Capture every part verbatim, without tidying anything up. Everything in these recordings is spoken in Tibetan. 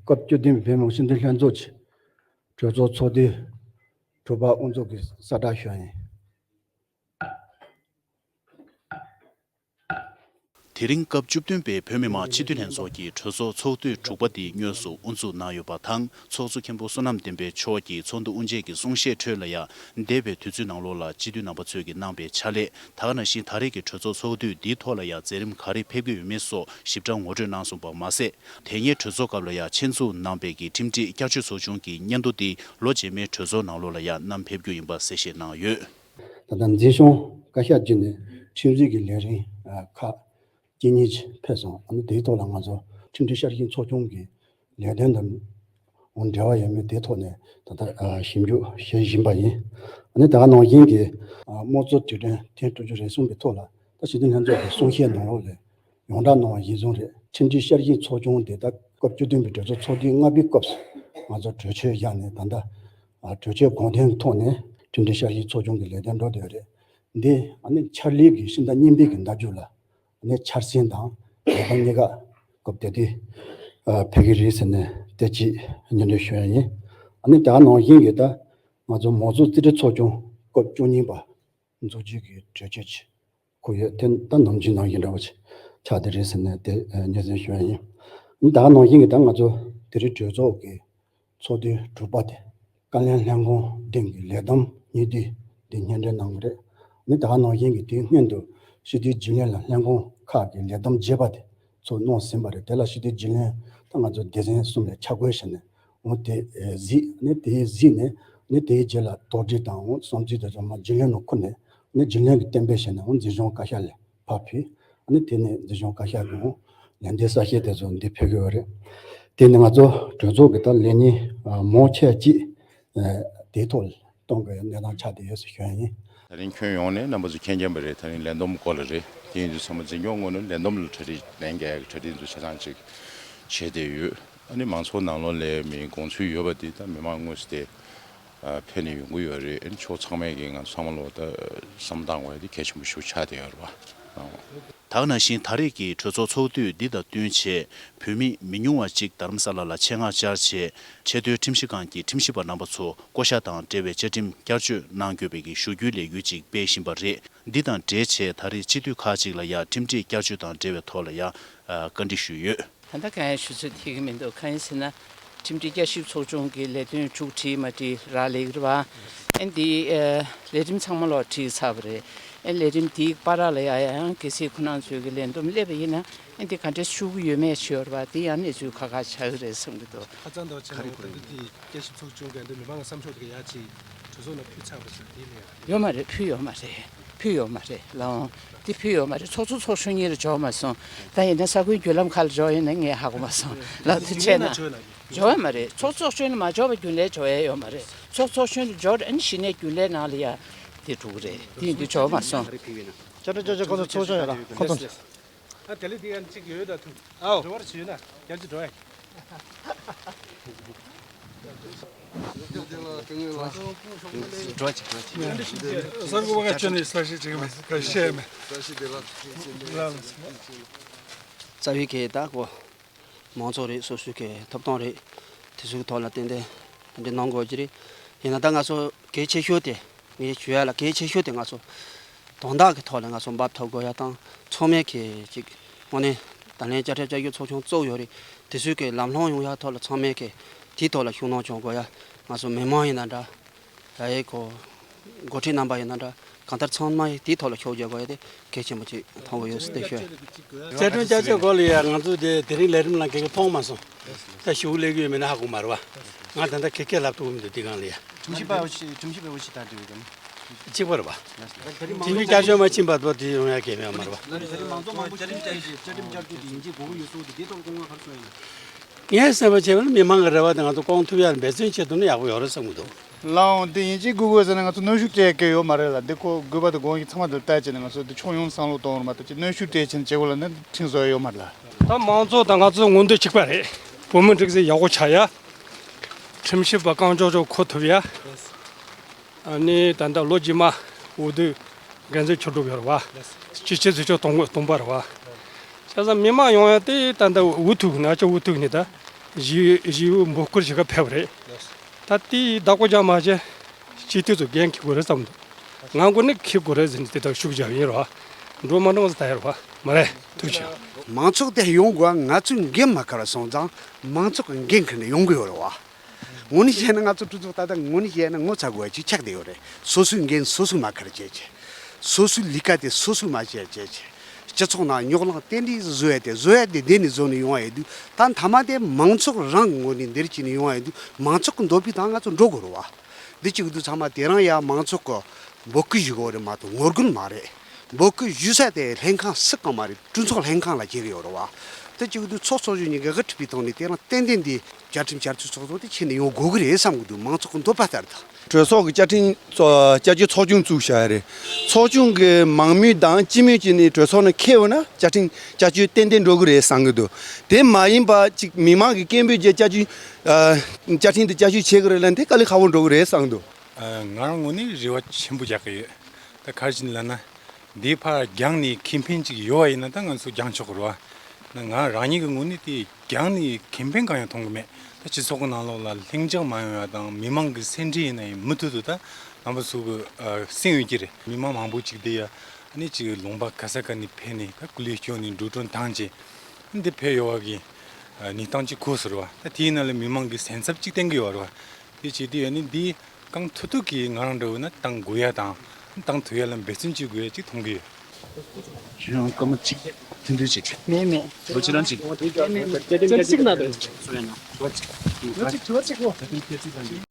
སྐབས་བཅུ་བདུན་པའི་བོད་མི་མང་སྤྱི་འཐུས་ལྷན་ཚོགས་ཀྱི་གྲོས་ཚོགས་ཚོགས་དུས་དྲུག་པ་དབུ་འཛུགས་ཀྱི་གསལ་བསྒྲགས་ཞུ་ཡ་ཡིན། དེ་རིང་སྐབས་བཅུ་བདུན་པའི་བོད་མི་མང་སྤྱི་འཐུས་ལྷན་ཚོགས་ཀྱི་གྲོས་ཚོགས་ཚོགས་དུས་དྲུག་པ་འདི་དངོས་སུ་དབུ་འཛུགས་གནང་ཡོད་པ་དང་། ཚོགས་གཙོ་མཁན་པོ་བསོད་ནམས་བསྟན་འཕེལ་མཆོག་གིས་ཚོགས་འདུ་དབུ་འབྱེད་ཀྱི་གསུང་བཤད་ཁྲོད་ལ་ཡང་། འདས་པའི་དུས་ཚོད་ནང་ལོགས་ལ་སྤྱི་འཐུས་རྣམ་པ་ཚོས་ཀྱིས་གནང་པའི་ཕྱག་ལས། ད་ག་ནང་བཞིན་ད་རེས་ཀྱི་གྲོས་ཚོགས་ཚོགས་དུས་འདིའི་ཐོག་ལ་ཡང་མཛད་རིམ་ག་རེ་ཕེབས་ཀྱི་ཡོད་མེད་སོགས་ཞིབ་ཕྲ་ངོ་སྤྲོད་གནང་སོང་པ་མ་ཟད། དེ་སྔའི་གྲོས་ཚོགས་སྐབས་ལ་ཡང་ཆེད་འཛུགས་གནང་པའི་གི་ཁྲིམས་སྒྲིག་བསྐྱར་བཅོས་ཚོགས་ཆུང་གི་སྙན་ཐོ་འདི་ལོ་རྗེས་མའི་གྲོས་ཚོགས་ནང་ལོགས་ལ་ཡང་བསྣམས་ཕེབས་རྒྱུ་ཡིན་པ་གསལ་བཤད་གནང་ཡོད། ད་ལྟ་མཛད་གཞུང་བཀའ་ཤག་བརྒྱུད་ནས་ཁྲིམས་སྒྲིག་གི་ལས་རིམ་ཁག་གཅིག་གཉིས་ཕེབས་སོང་། ཨ་ནི་དེའི་ཐོག་ལ་ང་ཚོ་ཁྲིམས་སྒྲིག་བསྐྱར་ཞིབ་ཚོགས་ཆུང་གི་ལས་དོན་དང་འབྲེལ་བ་ཡོད་མེད་དེའི་ཐོག་ནས་ད་ལྟ་ཞིབ་འཇུག་བྱེད་བཞིན་པ་ཡིན། ཨ་ནི་ད་ག་ནང་བཞིན་གྱི་དམངས་གཙོ་དུས་དྲན་ཐེངས་དྲུག་ཅུ་རེ་གསུམ་གྱི་ཐོག་ལ་ད་སྤྱི་འཐུས་ལྷན་ཚོགས་ཀྱི་གསུང་བཤད་ནང་ལོགས་ལས་ཡོངས་གྲགས་གནང་བ་གཞིར་བཟུང་རེད། ཁྲིམས་སྒྲིག་བསྐྱར་ཞིབ་ཚོགས་ཆུང་དེ་ད་སྐབས་བཅུ་བདུན་པའི་གྲོས་ཚོགས་ཚོགས་དུས་ལྔ་པའི་སྐབས་སུ་ང་ཚོ་གྲོས་ཆོད་བཞག་ནས་ད་ལྟ་གྲོས་ཆོད་དགོངས་དོན་ཐོག་ནས་ཁྲིམས་སྒྲིག་བསྐྱར་ཞིབ་ཚོགས་ཆུང་གི་ལས་དོན་འགྲོ་བསྡད་ཡོད་རེད། འདི་ཨ་ནི་འཆར་ལས་ཀྱི་ཕྱི་ཟླ་གཉིས་པའི་གི་ཟླ་མཇུག་ལ་ཨ་ནི་འཆར་ཟིན་དང་ལས་དོན་གཉིས་ཀ་སྐབས་དེ་དུས་ཕེབས་ཀྱི་རེད་ཟེར་ནས་དེ་གཅིག་སྙན་སྒྲོན་ཞུ་ཡ་ཡིན། ཨ་ནི་དེ་ག་ནང་བཞིན་གྱི་ད་ང་ཚོ་མང་གཙོ་རྩིས་ཁྲའི་ཚོགས་ཆུང་སྐབས་བཅུ་གཉིས་པ་འཛུགས་རྒྱུ་གི་གྲོས་ཆོད་ཅིག་ཁོ་ཡོད་དེ་ད་ནམ་རྒྱུན་ནང་བཞིན་འདྲ་བོ་ཆགས་བསྡད་རེད་ཟེར་ནས་དེ་སྙན་སེང་ཞུ་ཡ་ཡིན། ད་ག་ནང་བཞིན་གྱི་ད་ང་ཚོ་དེ་རིང་གྲོས་ཚོགས་ཀྱི་ཚོགས་དུས་དྲུག་པ་དེ་བཀའ་བློན་ལྷན་ཁང་སྟེང་གི་ལས་བསྡོམས་ཉིས་བསྡུས་འདི་སྙན་སྒྲོན་གནང་གི་རེད། ནི་ད་ག་ནང་བཞིན་གྱི་དེའི་སྔོན་དུ་སྤྱི་འཐུས་རྒྱུན་ལས་ལ་ལྷན་ཁང་ཁག་གི་ལས་བསྡོམས་རྒྱས་པ་དེ་ཚོ་གནང་ཟིན་པ་རེད། དེ་ལ་སྤྱི་འཐུས་རྒྱུན་ལས་ད་ང་ཚོ་སྡེ་ཚན་གསུམ་ལ་ཆ་བགོས་བྱས་ནས། འོ་དེ་གཟིགས་ནས་དེའི་གཟིགས་ནས་ནི་དེའི་རྗེས་ལ་དོགས་འདྲི་དང་འོ་བསམ་ཚུལ་དེ་ཚོ་མ་རྒྱུན་ལས་ནང་ཁུར་ནས་ནི་རྒྱུན་ལས་ཀྱིས་གཏན་འབེབས་བྱས་ནས་འོ་མཛད་གཞུང་བཀའ་ཤག་ལ་ཕར་ཕུལ། ནི་དེ་ནས་མཛད་གཞུང་བཀའ་ཤག་གིས་འོ་ལན་འདེབས་གསལ་བཤད་དེ་ཚོ་འདི་ཕུལ་གྱི་ཡོད་རེད། དེ་ནི་ང་ཚོ་གྲོས་ཚོགས་ཀྱི་ད་ལས་ཉིན་མང་ཆེ་གཅིག་དེའི་ཐོག་གཏོང་དགོས་ཡ་གནས་སྟངས་ཆགས་བསྡད་ཡོད་ཟེར་ཞུ་ཡ་ཡིན། ད་རིང་ཁྱོན་ཡོངས་ནས་རྣམ་པ་ཚོ་མཁྱེན་མཁྱེན་པ་རེད། ད་རིང་ལས་བསྡོམས་སྐོར་ལ་རེད། དེ་ཡིན་དུས་ཚང་མ་འཛིན་སྐྱོང་ངོས་ནས་ལས་བསྡོམས་ལ་གྲ་སྒྲིག་ལན་འགེལ་གྲ་སྒྲིག་འཛུགས་ཆ་ཚང་ཅིག་བྱས་བསྡད་ཡོད། ཨ་ནི་མང་ཚོགས་ནང་ལོགས་ལ་མི་དགོངས་ཚུལ་ཡོད་པ་དེ་ད་མི་མང་དངོས་སུ་དེ་ཕེབས་ནས་ཡོང་གི་ཡོད་རེད། ཨ་ནི་ཕྱོགས་ཚང་མས་ཀྱི་ང་ཚོ་ཚང་མ་ལོག་ད་བསམ་བློ་བཏང་དགོས་ཡ་དེ་གལ་ཆེན་པོ་ཞིག་ཆགས་བསྡད་ཡོད་རེད་པ། ད་ག་ནང་བཞིན་ད་རེས་ཀྱི་གྲོས་ཚོགས་ཚོགས་དུས་འདི་དང་བསྟུན་བྱས་བོད་མི་མི་ཉུང་བ་གཅིག་རྡ་རམ་ས་ལ་ལ་ཆེད་མངགས་བཅར་བྱས་ཆེས་མཐོའི་ཁྲིམས་ཞིབ་ཁང་གི་ཁྲིམས་ཞིབ་པ་རྣམ་པ་ཚོ་བསྐོ་བཞག་དང་འབྲེལ་བའི་བཅའ་ཁྲིམས་བསྐྱར་བཅོས་གནང་དགོས་པའི་གི་ཞུ་རྒྱུའི་ལས་འགུལ་ཅིག་སྤེལ་བཞིན་པ་རེད། འདི་དང་འབྲེལ་བྱས་ད་རེས་སྤྱི་འཐུས་ཁག་ཅིག་ལ་ཡང་ཁྲིམས་སྒྲིག་བསྐྱར་བཅོས་དང་འབྲེལ་བའི་ཐོག་ལ་ཡང་བཀའ་འདྲི་ཞུས་ཡོད། ད་ལྟ་གང་ཡང་ཞུ་ཚོད་ཐིག་གི་མི་འདུག་གང་ཡིན་ཟེར་ན། ཁྲིམས་སྒྲིག་བསྐྱར་ཞིབ་ཚོགས་ཆུང་གི་ལས་དོན་མཇུག་སྒྲིལ་མ་སྒྲིལ་རག་ལས་ཀྱི་རེད་པ། ཨན་འདི་ཨ་ལས་རིམ་ཚང་མ་ལོག་ཁྲིད་ཚར་བ་རེད། ཨན་ལས་རིམ་འདིའི་བར་ལ་ཡ་ཡང་གལ་སྲིད་ཁོ་རང་ཚོའི་གི་ལས་བསྡོམས་སླེབས་པ་ཡིན་ན་ཨན་འདི་ག་འདྲས་ཤུགས་ཀྱི་ཡོད་མེད་ཤེས་ཡོད་རེད་པ། འདི་ཡང་གནས་ཚུལ་ཁག་ཁག་ཆགས་ཀྱི་རེད་བསམ་གྱི་འདུག་ཁ་སང་དང་བྱས་ན་ད་ལྟ་འདི་བསྐྱར་ཞིབ་ཚོགས་ཆུང་གི་འདི་མི་མང་གི་བསམ་ཕྱོགས་དེ་ག་ཡ་ཅིག་གྲོས་ཚོགས་ནང་ཕུལ་ཚར་བ་ཞིག་འདི་ལས་ཡོད་མ་རེད། ཕུལ་ཡོད་མ་རེད། ཕུལ་ཡོད་མ་རེད་ལགས། འོང་འདི་ཕུལ་ཡོད་མ་རེད། ཚོགས་གཙོ་ཚོགས་གཞོན་གཉིས་ལ་འབྱོར་མ་སོང་། ད་ཡིན་ན་ས་ཁུལ་བརྒྱུད་ལམ་ཁག་ལ་འབྱོར་ཡོད་ན་ངས་ཧ་གོ་མ་སོང་ལགས། དེ་བྱས་ན་འབྱོར་ཡོད་མ་རེད། ཚོགས་གཙོ་ཚོགས་གཞོན་ལ་མ་འབྱོར་བ་རྒྱུན་ལས་འབྱོར་ཡ་ཡོད་མ་རེད། ཚོགས་གཙོ་ཚོགས་གཞོན་ལ་འབྱོར་ཨ་ནི་གཞི་ནས་རྒྱུན་ལས་ནང་ལ་ཡ་དེ་འགྲོ་གི་རེད། དེ་ཡིན་དུས་འབྱོར་མ་སོང་། ཅ་ཀྲ་ཅ་ཅ་ཁོ་ཚོ་ཚོགས་ཆུང་ཡོད་ལ་ཁོ་ཚོ། ཨ་དེ་ལས་དེ་ཡང་གཅིག་ཡོད་ད་ཐུག་ཨའོ། འགྲོ་བར་བྱས་ན་རྒྱབ་ཀྱི་འགྲོ་ཨེ། འགྲོ་ཅིག་འགྲོ་ཅིག་གསར་འགོད་པ་ཁྱོད་ནས་ས་ཞིག་བྱེད་ཀྱི་མེད་ག་བཤད་མེད། རྩ་བའི་གི་ད་གོ་མང་ཚོགས་རེད། སོ་སོའི་གི་ཐོབ་ཐང་རེད། དེ་ཚོའི་ཐོག་ལ་ཏན་ཏན་དེ་འདྲ་གནང་དགོས་ཀྱི་རེད། ཡིན་ན་ད་ང་ཚོ་གལ་ཆེ་ཤོས་དེ་ངས་ཞུ་ཡ་ལ་གལ་ཆེ་ཤོས་དེ་ང་ཚོ་དོན་དག་གི་ཐོག་ལ་ང་ཚོ་འབབ་ཐོབ་དགོས་ཡ་དང་ཚང་མས་གི་ཅིག་དངོས་གནས་ད་ལན་བཅའ་ཁྲིམས་བསྐྱར་བཅོས་ཚོགས་ཆུང་བཙུགས་ཡོད་རེད། དེ་ཚོའི་གི་ལམ་ལྷོང་ཡོང་ཡ་ཐོག་ལ་ཚང་མས་གི་དེའི་ཐོག་ལ་ཤུགས་སྣོན་བྱུང་དགོས་ཡ། ང་ཚོ་མི་མང་ཡིན་ན་འདྲ། ད་ཡའི་གོ་འགོ་ཁྲིད་རྣམ་པ་ཡིན་ན་འདྲ། གང་ལྟར་ཚང་མ་ཡིས་དེའི་ཐོག་ལ་ཤུགས་རྒྱག་དགོས་ཡ་དེ་གལ་ཆེན་པོ་ཅིག་མཐོང་གི་ཡོད་ཟེར་ཏེ་ཤོད། བཅའ་ཁྲིམས་བསྐྱར་བཅོས་སྐོར་ལ་ཡ་ང་ཚོ་དེ་དེ་རིང་ལས་རིམ་ནང་གི་མཐོང་མ་སོང་། ད་ཞུ་ལས་ཀྱི་ཡོད་མེད་ན་ཧ་གོ་མ་རེད་བ། ང་ད་ལྟ་གི་སྐད་ལབ་ཐུབ་ཀྱི་མི་འདུག་དེ་སྒང་ལ་ཡ། ཁྲིམས་ཞིབ་པ་འོ་ཆི་ཁྲིམས་ཞིབ་པ་འོ་ཆི་ད་འདྲི་བའི་དོན། གཅིག་པ་རེད་བ། དེ་ཉིད་བསྐྱར་བཅོས་མ་ཕྱིན་པ་དོ་དེ་ཡོང་ཡ་གལ་མེད་མ་རེད་བ། ད་རེད་དེ་རིང་མང་ཚོགས་མང་པོ་བཅའ་ཁྲིམས་བསྐྱར་བཅོས་བཅའ་ཁྲིམས་བསྐྱར་བཅོས་དེ་ཡིན་གཅིག་དགོས་ཀྱི་ཡོད་སོགས་དེ་དེ་ཐོག་ལ་སྐུ་ངོ་ག་རེ་གསུངས་ཡོད་ན། ངས་བསམ་པ་བྱས་པ་ནི་མི་མང་གི་རེ་བ་དེ་ང་ཚོ་སྐོང་ཐུབ་ཡ་ལ་འབད་བརྩོན་བྱེད་ཐུབ་ན་ཡག་པོ་ཡོད་རེད་བསམ་གྱི་འདུག་ལའང་དེ་ཡིན་གཅིག་དགོས་དགོས་ཟེར་ན་ང་ཚོ་གནོན་ཤུགས་སྤྲད་ཀྱི་ཡོད་མ་རེད་ལ། འདི་ཁོ་དགོས་པ་དང་དགོས་ཡོད་ཚང་མ་དེ་ལྟ་བྱས་ནས་ང་ཚོ་འདི་ཕྱོགས་ཡོངས་བསམ་བློ་གཏོང་བར་མ་གཏོགས་ཅིག་གནོན་ཤུགས་སྤྲད་བྱས་ནས་བྱེད་དགོས་ལ་ནི་ཁྲིམས་བཟོ་ཡ་ཡོད་མ་རེད་ལ། ད་མང་ཚོགས་དང་ང་ཚོ་མངོན་འདོད་གཅིག་པ་རེད། བོད་མི་སྒྲིག་འཛུགས་ཡག་པོ་ཆགས་ཡ། ཁྲིམས་ཞིབ་པ་རྐང་ལྕོག་ལྕོག་འཁོད་ཐུབ་ཡ། ཨ་ནི་ད་ལྟ་ལོ་རྗེས་མ་འོས་བསྡུ་འགན་འཛིན་ཆོས་གྲུབ་ཡོད་རེད་བ། སྤྱི་སྤྱི་ཚོགས་ཆོས་སྟོང་སྟོང་པ་རེད་བ། བྱས་ཙང་མི་མང་ཡོང་ཡ་དེ་ད་ལྟ་འུ་ཐུག་ན་ཅི་འུ་ཐུག་ནི་ད། བཞི་བཞི་འབོད་སྐུལ་བྱེད་ག་ཕེབས་པ་རེད། ད་དེའི་བདག་པོ་རྒྱག་མ་བྱས་སྤྱི་འཐུས་ཚོ་འགན་འཁྱེར་དགོས་རེད་བསམ་འདུག་ང་མགོ་ནས་འཁྱེར་དགོས་རེད་ཟེར་ནས་དེ་ལྟར་ཤུགས་རྒྱབ་ཡིན་རོགས། འགྲོ་མ་འགྲོ་ང་ཚོ་ལྟ་ཡ་རོགས། མ་རེད། ཐུགས་རྗེ་ཆེ། མང་ཚོགས་དེ་ཡོང་དགོས། ང་ཚོས་འགན་མ་འཁུར་སོང་ཙང་མང་ཚོགས་ཀྱི་འགན་འཁུར་ནས་ཡོང་གི་ཡོད་རེད་བ། དངོས་གནས་བཤད་ན་ང་ཚོ་གྲོས་ཚོགས་ད་ལྟ་དངོས་གནས་བཤད་ན་ངོ་ཚ་དགོས་ཡ་ཅིག་ཆགས་བསྡད་ཡོད་རེད། སོ་སོའི་འགན་སོ་སོས་མ་འཁུར་བྱས་བྱས། སོ་སོའི་ལས་ཀ་དེ་སོ་སོས་མ་བྱས་བྱས་བྱས། སྤྱི་ཚོགས་ནང་རྙོག་གླེང་ཏན་ཏན་བཟོ་ཡ་དེ་བཟོ་ཡ་དེ་འདི་ནས་བཟོ་ནས་ཡོང་བ་ཡིན་དུས། ད་མཐའ་མ་དེ་མང་ཚོགས་རང་གི་ངོས་ནས་འདིར་བྱས་ནས་ཡོང་བ་ཡིན་དུས། མང་ཚོགས་ཀྱི་འདོད་པའི་སྟེང་ང་ཚོ་འགྲོ་དགོས་རེད་བ། འདི་གཅིག་དུས་ཚང་མ་དེ་རང་ཡ་མང་ཚོགས་ཀྱི་འབོད་སྐུལ་ཞུ་དགོས་རེད་མ་གཏོགས་ངོ་རྒོལ་མ་རེད། འབོད་སྐུལ་ཞུ་ས་དེ་ལྷན་ཁང་སུ་གང་མ་རེད། གྲོས་ཚོགས་ལྷན་ཁང་ལ་ཁྱེར་ཡོད་རེད་བ། དེ་གཅིག་དུས་ཚོགས་གཙོ་གཞོན་གཉིས་ཀྱིས་དབུ་ཁྲིད་པའི་ཐོག་ནས་དེ་རང་ཏན་ཏན་འདི་བཅའ་ཁྲིམས་བསྐྱར་བཅོས་ཚོགས་ཚོགས་དེ་ཁྱེར་ནས་ཡོང་དགོས་ཀྱི་རེད་བསམ་གྱི་འདུག་མང་ཚོགས་ཀྱི་འདོད་པ་ལྟར་དུ། གྲོས་ཚོགས་ཀྱི་བཅའ་ཁྲིམས་ཚོ་བསྐྱར་བཅོས་ཚོགས་ཆུང་བཙུགས་བཞག་ཡ་རེད། ཚོགས་ཆུང་གི་མང་མོས་དང་སྤྱི་མོས་ཀྱི་ནས་གྲོས་ཚོགས་ནང་འཁེལ་འོང་ན་བཅའ་ཁྲིམས་བསྐྱར་བཅོས་ཏན་ཏན་འགྲོ་གི་རེད་བསམ་གྱི་འདུག་དེ་མ་ཡིན་པ་ཅིག་མི་མང་གི་སྐད་འབོད་བྱས་བཅའ་བཅོས་ཨ། བཅའ་ཁྲིམས་དེ་བསྐྱར་བཅོས་བྱེད་དགོས་རེད་ལབ་ན་དེ་དཀའ་ལས་ཁག་པོ་འགྲོ་གི་རེད་བསམ་གྱི་འདུག་ཨ། ང་རང་ངོས་ནས་རེ་བ་ཆེན་པོ་རྒྱག་གི་ཡོད། ད་ག་རེ་བྱས་ནས་ལབ་ན། འདིའི་ཕར་རྒྱང་ནས་ཁེ་ཕན་ཅིག་ཡོད་པ་ཡིན་ན་ད་ང་ཚོ་རྒྱང་ཆོག་གི་རེད་བ། ང་རང་ཉིད་ཀྱི་ངོས་ནས་དེ་རྒྱང་ནས་ཁེ་ཕན་གང་ཡང་མཐོང་གི་མེད། ད་སྤྱི་ཚོགས་ཀྱི་ནང་ལོགས་ལ་ལྷིང་འཇགས་མ་ཡོང་ཡ་དང་མི་མང་གི་སེམས་ཁྲལ་ཡིན་ན་ཡང་མུ་མཐུད་དུ་ད་རྣམ་པ་ཚོ་གི་ཨ། སེམས་ཡོད་ཀྱི་རེད། མི་མང་མང་པོ་ཅིག་བསྡད་ཡ། ཨ་ནི་ཅིག་ལུང་པ་ག་ས་ག་ནས་ཕེབས་ནས་ད་སྐུ་ལས་བསྐྱོན་ནས་འགྲོ་གྲོན་བཏང་བྱས། འདི་ཕེབས་ཡོང་བ་གི་ཨ། གནས་སྟངས་ཅིག་གོ་སོང་རེད་བ། ད་དེའི་ནང་ལ་མི་མང་གི་སེམས་འཚབ་ཅིག་བསྟན་གྱི་ཡོད་རེད་བ། དེ་བྱས་དུས་ཨ་ནི་འདི་གང་ཐུབ་ཐུབ་ཀྱིས་ང་རང་འདྲ་བོ་ན་བཏང་དགོས་ཡ་དང་བཏང་ཐུབ་ཡ་ལ་འབད་བརྩོན་བྱེད་དགོས་ཡ་ཅིག་མཐོང་གི་ཡོད། ཁྱེད་རང་སྐར་མ་གཅིག་ཐུང་ཐུང་ཅིག་མེད་མེད། ལོ་གཅིག་རང་གཅིག་མེད་མེད། ཅན་གཅིག་ན་རེད། སུ་ཡིན་ན། ལོ་གཅིག་དྲི་བ་གཅིག་གོ། ད་ཐེངས་ཁྱེད་གཅིག་དང་།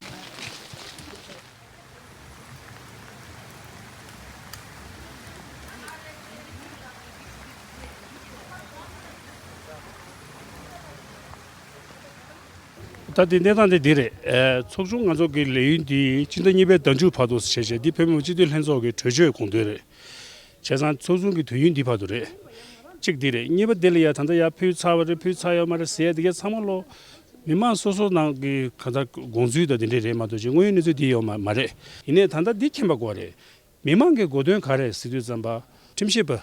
ད་འདི་གནས་སྟངས་འདི་འདི་རེད། ཨེ། ཚོགས་ཆུང་ང་ཚོ་གི་ལས་ཡུན་འདི་སྤྱི་ཟླ་གཉིས་པའི་ཟླ་མཇུག་བར་དུ་བྱས་བྱས་འདི་བོད་མི་མང་སྤྱི་འཐུས་ལྷན་ཚོགས་ཀྱི་གྲོས་ཆོད་དགོངས་དོན་རེད། བྱས་ཙང་ཚོགས་ཆུང་གི་དུས་ཡུན་འདི་བར་དུ་རེད། གཅིག་འདི་རེད། གཉིས་པ་འདི་ལ་ཡ་ད་ལྟ་ཡ་ཕུལ་ཚར་བ་རེད། ཕུལ་ཚར་ཡོད་མ་རེད་ཟེར་ཡ་འདི་གའི་ཚང་མ་ལོ། མི་མང་སོ་སོ་ནང་གི་གང་ལྟར་དགོངས་ཚུལ་དང་འདི་འདྲས་རེད་མ་གཏོགས་ཅིག་དངོས་ཡོད་གནས་ཚུལ་འདི་ཡོད་མ་མ་རེད། ཡིན་ནའི་ད་ལྟ་འདི་མཁྱེན་པ་དགོས་རེད། མི་མང་གི་གོ་དོན་ག་རེ་ཟེར་དུས་ཙམ་པ་ཁྲིམས་ཞིབ་པ་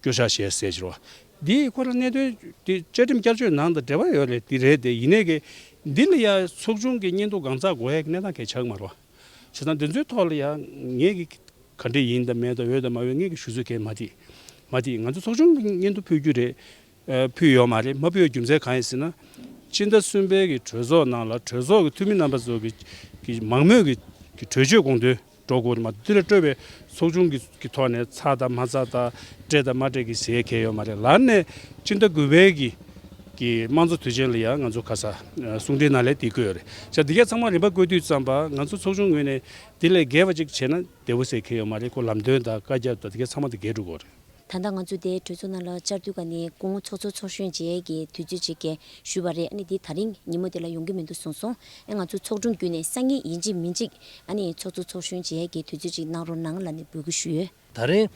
སྐྱོར་བཞག་བྱས་ཟེར་གྱི་རེད་བ། འདི་ཁོ་རང་གནད་དོན་འདི་བཅའ་ཁྲིམས་བསྐྱར་བཅོས་ནང་དང་འབྲེལ་བ་ཡོད་རེད། འདི་རེད་དེ་ཡིན་ནའི་གི་འདི་ལ་ཡ་ཚོགས་ཆུང་གི་སྙན་ཐོ་གང་ཚགས་དགོས་ཡ་གི་གནས་སྟངས་གལ་ཆགས་མ་རེད་བ། བྱས་ཙང་འདི་ཚོའི་ཐོག་ལ་ཡ་ངས་གི་ག་འདྲས་ཡིན་དང་མེད་དང་ཡོད་དང་མ་ཡོད་ངས་གི་ཞུ་ཚོད་གལ་མ་དེ་མ་དེ་ང་ཚོ་ཚོགས་ཆུང་གི་སྙན་ཐོ་ཕུལ་རྒྱུ་རེད། ཨ། ཕུལ་ཡོད་མ་རེད། མ་ཕུལ་བའི་རྒྱུ་མཚན་གང་ཡིན་ཟེར་ན། སྤྱི་ཟླ་གསུམ་པའི་གི་གྲོས་ཚོགས་ནང་ལ་གྲོས་ཚོགས་ཀྱི་འཐུས་མི་རྣམ་པ་ཚོ་གི་གི་མང་མོས་ཀྱི་གི་གྲོས་ཆོད་དགོངས་དོན་འགྲོ་དགོས་རེད་མ་གཏོགས། འདི་ལ་སྤྲོད་པའི་ཚོགས་ཆུང་གི་གི་ཐོག་ནས་ཚར་དང་མ་ཚར་དང་སྤྲད་དང་མ་སྤྲད་ཀྱི་ཟེར་མཁན་ཡོད་མ་རེད། ལར་ནས་སྤྱི་ཟླ་དགུ་པའི་གི་གི་དམངས་གཙོ་དུས་ཆེན་ལ་ཡང་ང་ཚོ་ག་ས་གསུང་འཕྲིན་ནང་ལ་དེ་བཀོད་ཡོད་རེད། ཅག་འདི་གས་ཚང་མ་རིམ་པ་བཀོད་དུས་ཙམ་པ་ང་ཚོ་ཚོགས་ཆུང་ངོས་ནས་འདི་ལས་བརྒལ་བ་ཅིག་བྱས་ན་བདེ་པོ་ཟེར་མཁན་ཡོད་མ་རེད། ཁོ་ལམ་སྟོན་དང་བཀའ་རྒྱ་དང་འདི་གས་ཚང་མ་དེ་འགལ་འགྲོ་གི་རེད། ད་ལྟ་ང་ཚོ་དེ་གྲོས་ཚོགས་ནང་ལ་བཅར་དུས་ཀ་ནས་སྐུ་ངོ་ཚོགས་གཙོ་ཚོགས་གཞོན་མཇལ་ཡས་ཀྱི་དུས་ཚོད་ཅིག་གི་ཞུས་པ་རེད། ཨ་ནི་དེ་ད་རིང་ཉིན་མོ་དེ་ལ་ཡོང་གི་མི་འདུག་གསུངས་སོང་། ཨ། ང་ཚོ་ཚོགས་དྲུང་བརྒྱུད་ནས་སང་ཉིན་ཡིན་གཅིག་མིན་གཅིག་ཨ་ནི་ཚོགས་གཙོ་ཚོགས་གཞོན་མཇལ་ཡས་ཀྱི་དུས་ཚོད་ཅིག་གནང་རོགས་གནང་ལབ་ནས་འབོད་སྐུལ་ཞུས་ཡོད། ད་རིང་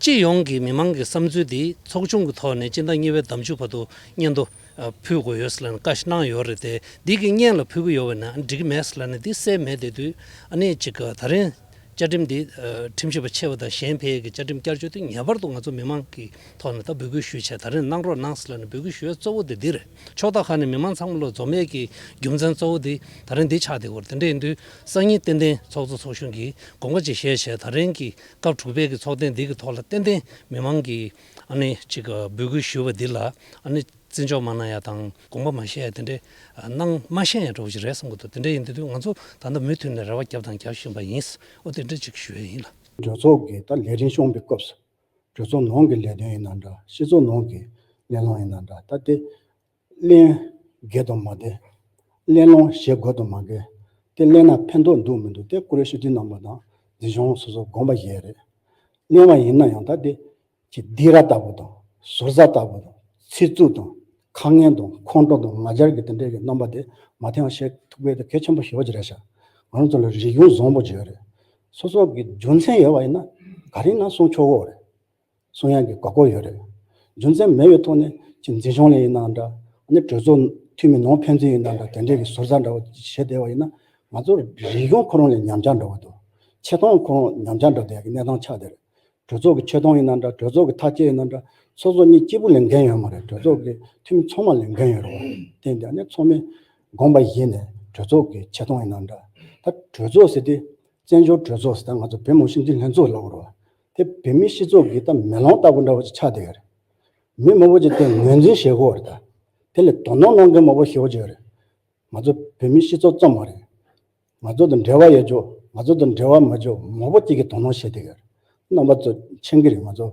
སྤྱི་ཡོངས་ཀྱི་མི་མང་གི་བསམ་ཚུལ་དེ་ཚོགས་ཆུང་གི་ཐོག་ནས་སྤྱི་ཟླ་གཉིས་པའི་ཟླ་མཇུག་བར་དུ་སྙན་ཐོ་ཕུལ་དགོས་ཡོད་ཟེར་ལབ་ནས་བཀའ་ཞིག་གནང་ཡོད་རེད་དེ། འདི་གི་སྔོན་ལ་ཕུལ་གི་ཡོད་པ་ན་འགྲིག་གི་མེད་ཟེར་ལབ་ནས་འདི་གསལ་མེད་བསྡད་དུས། ཨ་ནི་ཅིག་ད་རིང་བཅའ་ཁྲིམས་འདི་ཨ། ཁྲིམས་ཞིབ་པ་ཆེ་བ་དང་གཞན་ཕན་ཡས་ཀྱི་བཅའ་ཁྲིམས་བསྐྱར་བཅོས་དེ་ངེས་པར་དུ་ང་ཚོ་མི་མང་གི་ཐོག་ནས་ད་འབོད་སྐུལ་ཞུས་བྱས་ད་རིང་གནང་རོགས་གནང་ཟེར་ལབ་ནས་འབོད་སྐུལ་ཞུ་ཡས་གཙོ་བོ་དེ་འདི་རེད། ཕྱོགས་མཐའ་ཁག་ནས་མི་མང་ཚང་མ་ལ་འཛོམས་ཡས་ཀྱི་རྒྱུ་མཚན་གཙོ་བོ་དེ་ད་རིང་འདི་ཆགས་བསྡད་ཡོད་རེད། དེ་འདྲ་ཡིན་དུས་སང་ཉིན་ཏན་ཏན་ཚོགས་གཙོ་ཚོགས་གཞོན་གྱིས་དགོངས་པ་ཅིག་བཞེས་བྱས་ད་རིང་གི་སྐབས་དྲུག་པའི་གི་ཚོགས་ཐེངས་འདི་གི་ཐོག་ལ་ཏན་ཏན་མི་མང་གིས་ཨ་ནི་ཅིག་འབོད་སྐུལ་ཞུས་པ་འདི་ལ་ཨ་ནི། བརྩི་འཇོག་མ་གནང་ཡ་དང་དགོངས་པ་མ་བཞེས་ཡ་དེ་འདྲས་གནང་མ་ཤེས་ཡ་འདྲ་བོ་ཞིག་རེད་བསམ་གྱི་འདུག་དེ་འདྲས་ཡིན་དུས་ང་ཚོ་ད་ལྟ་མུ་མཐུད་ནས་རེ་བ་བརྒྱབ་དང་རྒྱག་བཞིན་པ་ཡིན། ཨོ་དེ་འདྲས་ཅིག་ཞུ་ཡ་ཡིན་ལ། གྲོས་ཚོགས་ཀྱི་ད་ལས་རིམ་སྐྱོང་བའི་སྐབས་སུ་གྲོས་ཚོགས་ནང་གི་ལས་དོན་ཡིན་ན་འདྲ། སྤྱི་ཚོགས་ནང་གི་གླེང་སློང་ཡིན་ན་འདྲ། ད་དེ་གླེང་དགོས་དང་མ་དེ་གླེང་སློང་བྱེད་དགོས་དང་མ་དགོས། དེ་གླེང་ན་ཕན་ཐོགས་འདུག་མི་འདུག་དེ་བཀུར་འོས་སྤྱི་འཐུས་རྣམ་པ་དང་འཛིན་སྐྱོང་སོ་སོ་དགོངས་པ་བཞེས་རེད། གླེང་བ་ཡིན་ན་ཡང་ད་དེ། ཀྱི་སྡིགས་ར་ལྟ་བུ་དང་ཟུར་ཟ་ལྟ་བུ་དང་ཚིག་རྩུབ་དང་ཁ་ངན་དང་ཁོང་ཁྲོ་དང་ང་རྒྱལ་གྱི་དེ་འདྲའི་གི་རྣམ་པ་དེ་མ་ཐོན་བྱེད་ཐུབ་པའི་དེ་གལ་ཆེན་པོ་ཞེ་པོ་ཅིག་རེད་ཤག་ང་རང་ཚོ་ལ་རིག་གཞུང་བཟང་པོ་ཅིག་ཡོད་རེད། སོ་སོ་གི་རྒྱུ་མཚན་ཡོད་པ་ཡིན་ན་ག་རེ་ཡིན་ན་གསུང་ཆོག་གི་རེད། གསུང་ཡག་གི་དགོས་མཁོ་ཡོད་རེད། རྒྱུ་མཚན་མེད་པའི་ཐོག་ནས་ཀྱི་འཛིན་སྐྱོང་ལས་ཡིན་ན་འདྲ། ཨ་ནི་གྲོས་ཚོགས་འཐུས་མི་ནང་ཕན་ཚུན་ཡིན་ན་འདྲ་དེ་འདྲའི་གི་ཟུར་ཟ་འདྲ་བོ་བྱེད་བསྡད་པ་ཡིན་ན་ང་ཚོ་རིག་གཞུང་ཁོ་རང་ལ་ཉམས་ཆག་འགྲོ་གི་འདུག་ཆེ་མཐོང་ཁོ་རང་ཉམས་ཆག་འགྲོ་བསྡད་ཡག་གི་གནས་སྟངས་ཆགས་བསྡད་རེད། གྲོས་ཚོགས་ཀྱི་ཆེ་མཐོང་ཡིན་ན་འདྲ། གྲོས་ཚོགས་ཀྱི་ཐག་བཅད་ཡིན་ན་འདྲ། ཚོགས་གཙོ་གཉིས་གཅིག་པུ་ལས་འགན་ཡོད་མ་རེད། གྲོས་ཚོགས་ཀྱི་འཐུས་མི་ཚང་མ་ལས་འགན་ཡོད་རེད་བ། དེ་འདྲ་ནས་ཚང་མས་དགོངས་པ་བཞེས་ནས་གྲོས་ཚོགས་ཀྱི་ཆེ་མཐོང་ཡིན་ན་འདྲ། ད་གྲོས་ཚོགས་ཟེར་དུས་བཙན་བྱོལ་གྲོས་ཚོགས་ཟེར། ད་ང་ཚོ་བོད་མི་སྤྱི་འཐུས་ལྷན་ཚོགས་ལབ་དགོས་རེད་བ། དེ་བོད་མིའི་སྤྱི་ཚོགས་ཀྱི་ད་མེ་ལོང་ལྟ་བུ་འདྲ་བོ་ཅིག་ཆགས་བསྡད་ཡོད་རེད། མི་མང་པོ་ཅིག་དེ་ངོས་འཛིན་བྱེད་དགོས་རེད། ད་དེ་ལ་དོ་སྣང་གནང་མཁན་མང་པོ་ཞེ་པོ་ཅིག་ཡོད་རེད། ང་ཚོ་བོད་མིའི་སྤྱི་ཚོགས་ཙམ་མ་རེད། ང་ཚོ་དང་འབྲེལ་བ་ཡོད་ཆོག་ང་ཚོ་དང་འབྲེལ་བ་མེད་ཆོག་མང་པོ་ཅིག་གིས་དོ་སྣང་བྱེད་བསྡད་ཡོད་རེད། རྣམ་པ་ཚོ་མཁྱེན་གྱི་རེད། ང་ཚོ་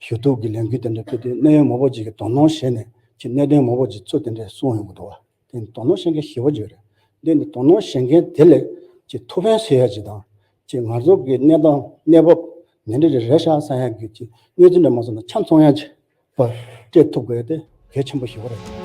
ཞུ་གཏུག་གི་ལས་འགུལ་དེ་འདྲ་སྤེལ་དུས་གནད་ཡོད་མང་པོ་ཅིག་གིས་དོ་སྣང་བྱས་ནས་ཅིག་གནད་དོན་མང་པོ་ཅིག་ཚུར་དེ་འདྲ་གསུངས་ཡོང་གི་འདུག་བ། དེ་ནི་དོ་སྣང་བྱེད་མཁན་ཞེ་པོ་ཅིག་ཡོད་རེད། འདི་ནི་དོ་སྣང་བྱེད་མཁན་དེ་ལས་ཅིག་ཐུགས་ཕན་གསོས་ཡ་ཅིག་དང་། ཅིག་ང་ཚོ་གི་གནས་སྟངས་གནས་བབ་འདི་འདྲ་རེད་ཤག་བསམ་ཡ་གི་ཅིག་གནས་ཚུལ་འདྲ་མང་སོང་ན་ཆ་མཚུངས་ཡ་ཅིག་བ་སྤྲད་ཐུབ་དགོས་དེ་གལ་ཆེན་པོ་ཞེ་པོ་རེད།